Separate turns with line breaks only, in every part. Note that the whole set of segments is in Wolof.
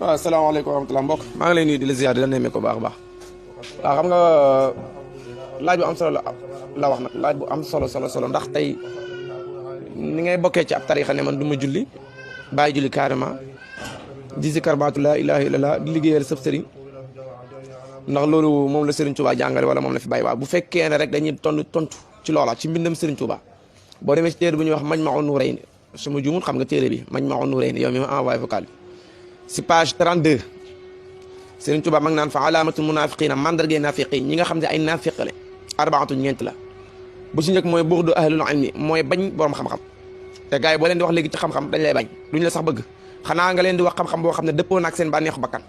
waaw asalaamaaleykum wa rahmatulah mbokk maa ngi lay nuyu di la ziar di la nemmee ko baax a baax waaw xam nga laaj bu am solo la wax nag laaj bu am solo ndax tey ni ngay bokkee ci ab tarixa ne man du ma julli bàyyi julli carrément di zikar baatu laa ilaha illallah di liggéeyal sëf sëriñ ndax loolu moom la Serigne Touba jàngale wala moom la fi bàyyi waaw bu fekkee ne rek dañuy tontu ci loola ci mbindam Serigne Touba boo demee ci téere bu ñuy wax Majmahun Nurayni suma juumul xam nga téere bi Majmahun Nurayni yow mi ma envoyé vocal bi si page 32 Serigne Touba mag naan fa alaamatul munafiqina mandargay nafiqi ñi nga xam ne ay nafiq la arbaatu ñeent la bu si njëkk mooy bughdu ahlul ilmi mooy bañ borom xam-xam te gars yi boo leen di wax léegi ci xam-xam dañ lay bañ duñ la sax bëgg xanaa nga leen di wax xam-xam boo xam ne dëppoo na ak seen bànneexu bakkan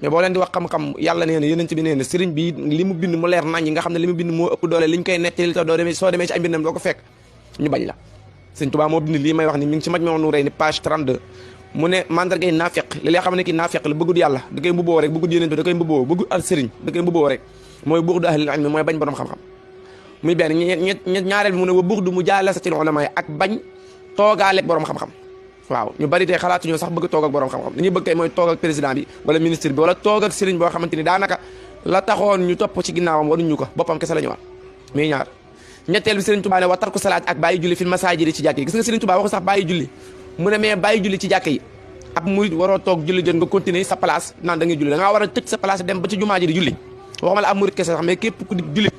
mais boo leen di wax xam-xam yàlla nee na yonent bi nee na sëriñ bi li mu bind mu leer nañ ñi nga xam ne li mu bind moo ëpp doole liñ koy nettali te soo demee ci ay mbindam doo ko fekk ñu bañ la Serigne Touba moo bind lii may wax ni mi ngi ci Majmahun Nurayni page 32 mu ne mandargay naafiq li lay xam ne ki naafiq la bëggul yàlla da koy mbubboo rek bëggul yonent bi da koy mbubboo bëggul al sëriñ da koy mbubboo rek mooy bughdu ahlil ilmi mooy bañ borom xam-xam muy benn ñaareel bi mu ne wa bughdu mujaalasatil ulama ak bañ toogaaleeg borom xam-xam waaw ñu bari tey xalaatuñoo sax bëgg toog ak borom xam-xam li ñuy bëgg tey mooy toog ak président bi wala ministre bi wala toog ak sëriñ boo xamante ni daanaka la taxoon ñu topp ci ginnaawam waruñu ko boppam kese la ñu war muy ñaar ñetteel bi Serigne Touba ne wa tarku salaat ak bàyyi julli fil masaajidi ci jàkk yi gis nga Serigne Touba waxu sax bàyyi julli mu ne mais bàyyi julli ci jàkk yi ab murid waroo toog julli jot nga continuer sa place naan da ngay julli da ngaa war a tëj sa place dem ba ci jumaa ji di julli waxuma la ab murid kese sax mais képp ku di julli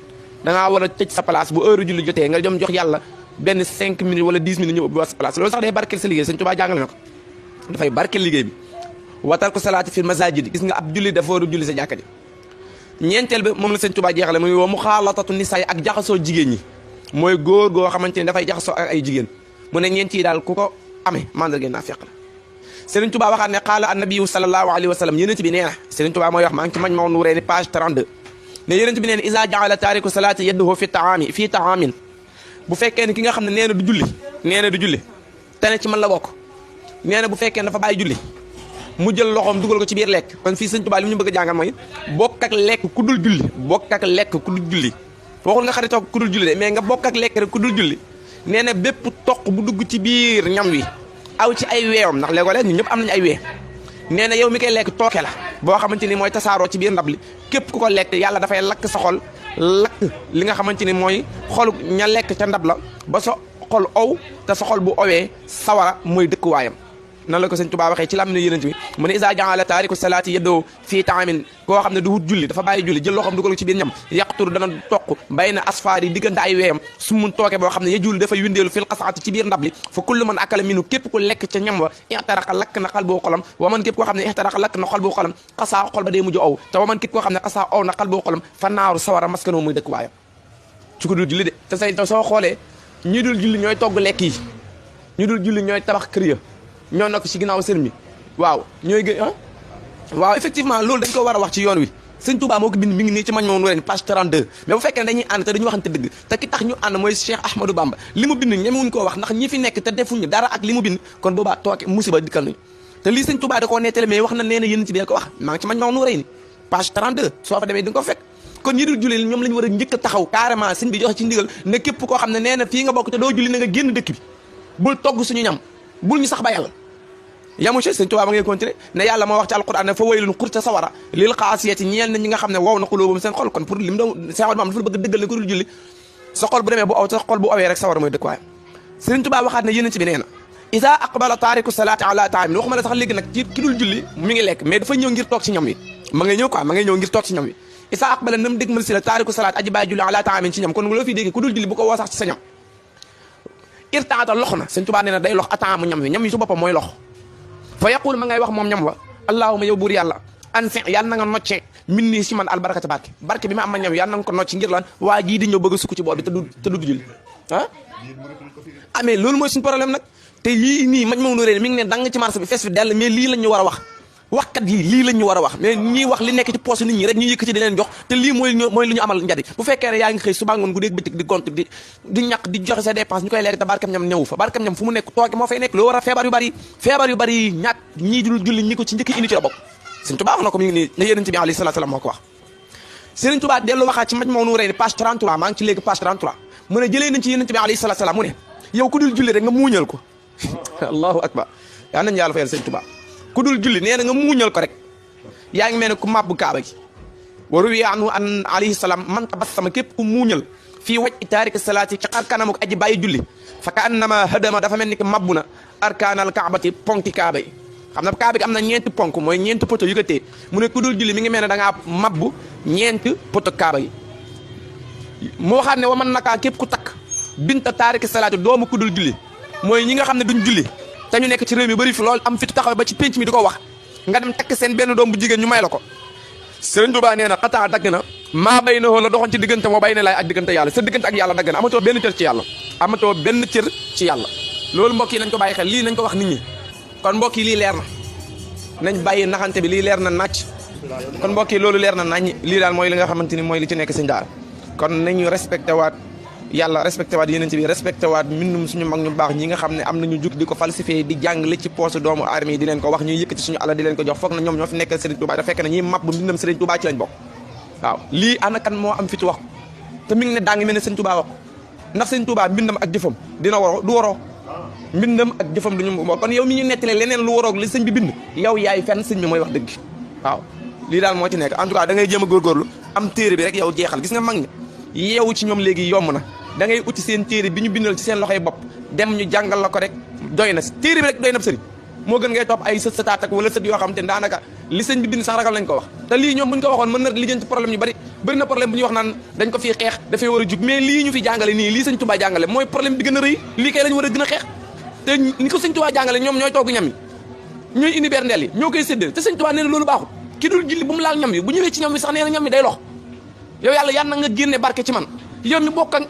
da ngaa war a tëj sa place bu heure julli jotee nga dem jox yàlla benn 5 minutes wala 10 minutes ñëw ubbi sa place loolu sax day barkeel sa liggéey Serigne Touba jàngale na ko dafay barkeel liggéey bi wa tarku salaati fil masaajidi gis nga ab julli dafa war a julli sa jàkka ji ñeenteel bi moom la Serigne Touba jeexale muy wa muxaalatatu nisaa ak jaxasoo jigéen ñi mooy góor goo xamante ni dafay jaxasoo ak ay jigéen mu ne ñeent yi daal ku ko amee mandarga naafiq la Serigne Touba waxaat ne qaala annabiyu sallallahu alayhi wa sallam yonent bi nee na Serigne Touba mooy wax maa ngi ci Majmahun Nurayni page 32 ne yonent bi nee na iza jaala taariku salaati yadduhu fi taamin bu fekkee ne ki nga xam ne nee na du julli te ne ci man la bokk nee na bu fekkee ne dafa bàyyi julli mu jël loxoom dugal ko ci biir lekk kon fii Serigne Touba li mu ñu bëgg a jàngal mooy bokk ak lekk ku dul julli waxul nga xaritoo ku dul julli de mais nga bokk ak lekk rek ku dul julli nee na bépp toq bu dugg ci biir ñam wi aw ci ay weewam ndax léegoo-léeg ñun ñëpp am nañu ay wee nee na yow mi koy lekk tooke la boo xamante ni mooy tasaaroo ci biir ndab li képp ku ko lekk yàlla dafay lakk sa xol lakk li nga xamante ni mooy xolu ña lekk ca ndab la ba sa xol ow te sa xol bu owee sawara mooy dëkkuwaayam nan la ko Serigne Touba waxee ci lam ne yonent bi mu ne isa jaala taariku salaati yadoo fii taamin koo xam ne du wut julli dafa bàyyi julli jël loxoom dugal ko ci biir ñam yaqturu dana toq bay na asfaar yi diggante ay weeyam su mun tooke boo xam ne yejul dafay windeelu fil qasaati ci biir ndab li fa kullu man akala minu képp ku lekk ca ñam wa ixtaraqa lakk na xal boo xolam wa man képp koo xam ne ixtaraqa lakk na xol boo xolam xasaa xol ba day mujj ow te wa man képp koo xam ne xasaa ow na xal boo xolam fa naaru sawara maskanoo muy dëkk waayam ci ko dul julli de te say soo xoolee ñi dul julli ñooy togg lekk yi ñu dul julli ñooy tabax kër ya ñoo nekk ci ginnaaw sëriñ mi waaw ñooy gën waaw effectivement loolu dañ ko war a wax ci yoon wi Serigne Touba moo ko bind mi ngi nii ci Majmahun Nurayni page 32 mais bu fekkee ne dañuy ànd te dañu waxante dëgg te ki tax ñu ànd mooy Cheikh Ahmadou Bamba li mu bind ñemewuñ koo wax ndax ñi fi nekk te defuñu dara ak li mu bind kon boobaa tooke musiba dikkal nañu te lii Serigne Touba da koo nettali mais wax na nee na yéen ci bi ko wax maa ngi ci Majmahun Nurayni page 32 soo fa demee di nga ko fekk kon ñi dul julli ñoom la ñu war a njëkk a taxaw carrément sëñ bi joxe ci ndigal ne képp koo xam ne nee na fii nga bokk te doo julli na nga génn dëkk bi bul togg suñu ñam bul ñu sax ba yàlla yamu ci Serigne Touba ba ngay continuer ne yàlla moo wax ci alquran ne fa waylun xurta sawara lil qaasiyati ñeel na ñi nga xam ne wow na xulóobam seen xol kon pour lim doon seexal maam dafa bëgg dëggal ne ku dul julli sa xol bu demee bu aw sa xol bu awee rek sawara mooy dëkk waayam Serigne Touba waxaat ne yonent bi nee na isa aqbala taariku salaati ala taamin waxuma la sax léegi nag ci ki dul julli mi ngi lekk mais dafa ñëw ngir toog ci ñam wi ma ngay ñëw ngir toog ci ñam wi isa aqbala nam dégmal si la taariku salaat aji bàyyi julli ala taamin ci ñam kon loo fi dégg ku dul julli bu ko woo sax ci sa ñam irtaata lox na Serigne Touba nee na day lox ataamu ñam wi su boppam mooy lox fa yaqul ma ngay wax moom ñam wa allahuma yow buur yàlla an fi yàlla na nga nocce min nii si man albarakata barke bi ma am ma ñam yàlla na nga ko nocc ngir lan waa jii di ñëw bëgg a sukk ci bool bi te du julli mais loolu mooy suñu problème nag te yii nii Majmahun Nurayni mi ngi ne dang ci marché bi fees fi dell mais lii lañ ñu war a wax waxkat yi lii lañ ñu war a wax mais ñiy wax li nekk ci poche nit ñi rek ñu yëkkati di leen jox te lii mooy lu ñu amal njariñ bu fekkee ne yaa ngi xëy suba ngoon guddeeg bëccëg di gont di ñàkk di joxe sa dépense ñu koy lekk te barkam ñam newu fa barkam ñam fu mu nekk tooke moo fay nekk loo war a feebar yu bari ñàkk ñii dul julli ñi ko ci njëkk indi ci la bokk Serigne Touba wax na ko mi ngi nii ne yonent bi alayhi salaatu salaam moo ko wax Serigne Touba dellu waxaat ci Majmahun Nurayni page 33 maa ngi ci léegi page 33 mu ne jëlee nañ ci yonent bi alayhi salaatu salaam mu ne yow ku dul julli rek nga muuñal ko allahu akbar yaa nañ yàlla fayal Serigne Touba ku dul julli nee na nga muuñal ko rek yaa ngi mel ne ku màbbu kaaba gi wa ruwiya anhu an alayhi salaam man tabassama képp ku muuñal fii waj taariki salaati ci xar kanamu aji bàyyi julli fa ka annama hadama dafa mel ni ki mabbu na arkaanal kaabati ponki kaaba yi xam na kaaba gi am na ñeenti ponk mooy ñeenti poto yu ko tee mu ne ku dul julli mi ngi mel ne da ngaa mabbu ñeenti poto kaaba yi mu waxaat ne wa man nakaa képp ku takk binta taariki salaati doomu ku dul julli mooy ñi nga xam ne duñ julli te ñu nekk ci réew mi bëri fi lool am fi taxaw ba ci pénc mi di ko wax nga dem takk seen benn doom bu jigéen ñu may la ko Sëriñ Tuubaa nee na xataa dagg na maa bay na la doxoon ci diggante moo bay ne laay ak diggante yàlla sa diggante ak yàlla dagg na amatoo benn cër ci yàlla amatoo benn cër ci yàlla loolu mbokk yi nañ ko bàyyi xel lii nañ ko wax nit ñi kon mbokk yi lii leer na nañ bàyyi naxante bi lii leer na nàcc kon mbokk yi loolu leer na nañ lii daal mooy li nga xamante ni mooy li ci nekk sëñ daal kon nañu respecté waat yàlla respecté waat yeneen bi respecté waat mbindum suñu mag ñu baax ñi nga xam ne am nañu jug di ko falsifié di jàngale ci poosu doomu aadama yi di leen ko wax ñuy yëkkati suñu alal di leen ko jox foog na ñoom ñoo fi nekkal Serigne Touba da fekk na ñiy mab bu mbindam Serigne Touba ci lañ bokk waaw lii ana kan moo am fitu wax te mi ngi ne daa ngi mel ne Serigne Touba wax ndax Serigne Touba mbindam ak jëfam dina waroo du waroo mbindam ak jëfam duñu kon yow mi ñu nettalee leneen lu waroog li sëñ bi bind yow yaay fenn sëñ bi mooy wax dëgg waaw lii daal moo ci nekk en tout cas da ngay jéem a góorgóorlu am téere bi rek yow jeexal gis nga mag ñi yeewu ci ñoom léegi yomb na da ngay uti seen téere bi ñu bindal ci seen loxoy bopp dem ñu jàngal la ko rek doy na téere bi rek doy na sëriñ moo gën ngay topp ay sët sëtaat ak wala sët yoo xam te daanaka li sëñ bi bind sax ragal lañ ko wax te lii ñoom buñ ko waxoon mën na lijjanti problème yu bëri na problème bu ñuy wax naan dañ ko fii xeex dafay war a jug mais lii ñu fi jàngale nii lii sëñ Touba jàngale mooy problème bi gën a rëy lii kay lañ war a gën a xeex te ni ko sëñ Touba jàngale ñoom ñooy togg ñam yi ñooy indi berndeel yi ñoo koy séddale te sëñ Touba nee na loolu baaxul ki dul julli bu mu laal ñam yi bu ñëwee ci ñam yi sax nee na ñam yi day lox yow yàlla yan na nga génne barke ci man yow mi bokk ak